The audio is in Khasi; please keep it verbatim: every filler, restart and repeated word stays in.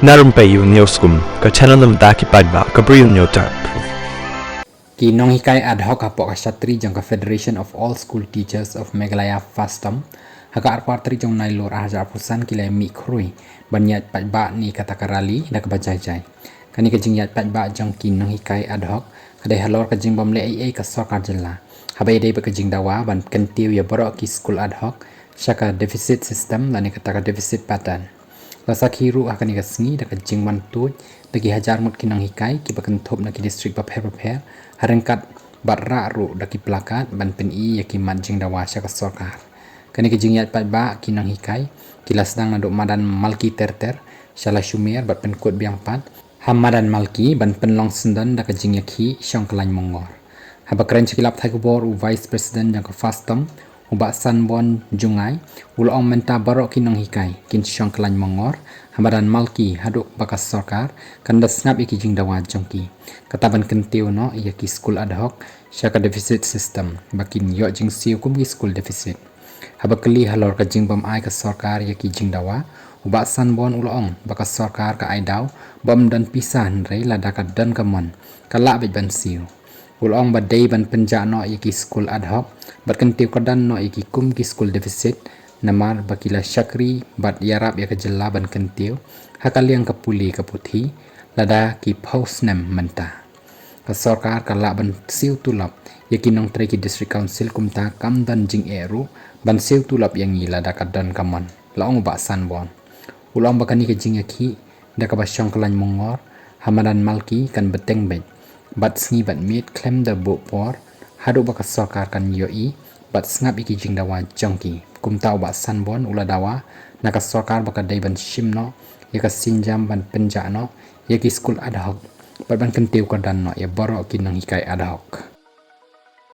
Na Rympei U News Kum, ka channel na bynta ki paidbah ka Bri U News Tap. Ki nonghikai ad hoc hapoh ka shatri jong ka Federation of All School Teachers of Meghalaya, FASTOM, ha ka arphew ar tarik jong u Nailur ar hajar arphew san ki la mih khrui ban ïaid paidbah ne kata ka rally da kaba jai jai. Kane ka jingïaid paidbah jong ki nonghikai ad hoc ka dei halor ka jingbym leh ei ei ka sorkar jylla, haba ïadei bad ka jingdawa ban kyntiew ïa baroh ki skul ad hoc sha ka deficit system lane kata ka deficit pattern. La sakhi ruh ha kane ka sngi da ka jingwan tuid da ki hajar ngut ki nonghikai kiba kynthup na ki district bapher bapher, ha ryngkat bad rah ruh da ki placard ban pyni ïa ki mat jingdawa sha ka sorkar. Kane ka jingïaid paidbah ki nonghikai ki la sdang naduh madan Malki ter ter sha Lashumer bad pynkut biang pat ha madan Malki ban pynlong syndon da ka jingïakhih shongkhlain mongor. Haba kren sha ki lad pathai khubor u Vice President jong ka FASTOM, u Bah Sanborn Jngai, u la ong mynta baroh ki nonghikai kin shongkhlain mongor ha madan Malki haduh ba ka sorkar kan da sngap ïa ki jingdawa jong ki, kata ban kyntiew noh ïa ki skul ad hoc sha ka deficit system ba kin ïoh jingsiew kum ki skul deficit. Haba kylli halor ka jingbym ai ka sorkar ïa ki jingdawa, u Bah Sanborn u la ong ba ka sorkar ka ai daw bym don pisa, hynrei lada ka don ka mon ka lah beit ban siew. U la ong ba dei ban pynjah noh ïa ki skul ad hoc bad kyntiew kyrdan noh ïa ki kum ki skul deficit, namar ba ki la shakri bad ïarap ïa ka jylla ban kyntiew ha ka liang ka pule ka puthi lada ki phew snem mynta. Ka sorkar ka lah ban siew tulop ïa ki nongtrei ki District Council, kumta kam don jingeh ruh ban siew tulop ïa ngi lada ka don ka mon, la ong u Bah Sanborn. U la ong ba kane ka jingïakhih da kaba shongkhlain mongor ha madan Malki kan bteng beit bad sngi bad miet khlem da buh por haduh ba ka sorkar kan ïohi bad sngap ïa ki jingdawa jong ki. Kumta u Bah Sanborn u la dawa na ka sorkar ba ka dei ban shim noh ïa ka sienjam ban pynjah noh ïa ki skul ad hoc bad ban kyntiew kyrdan noh ïa baroh ki nonghikai ad hoc.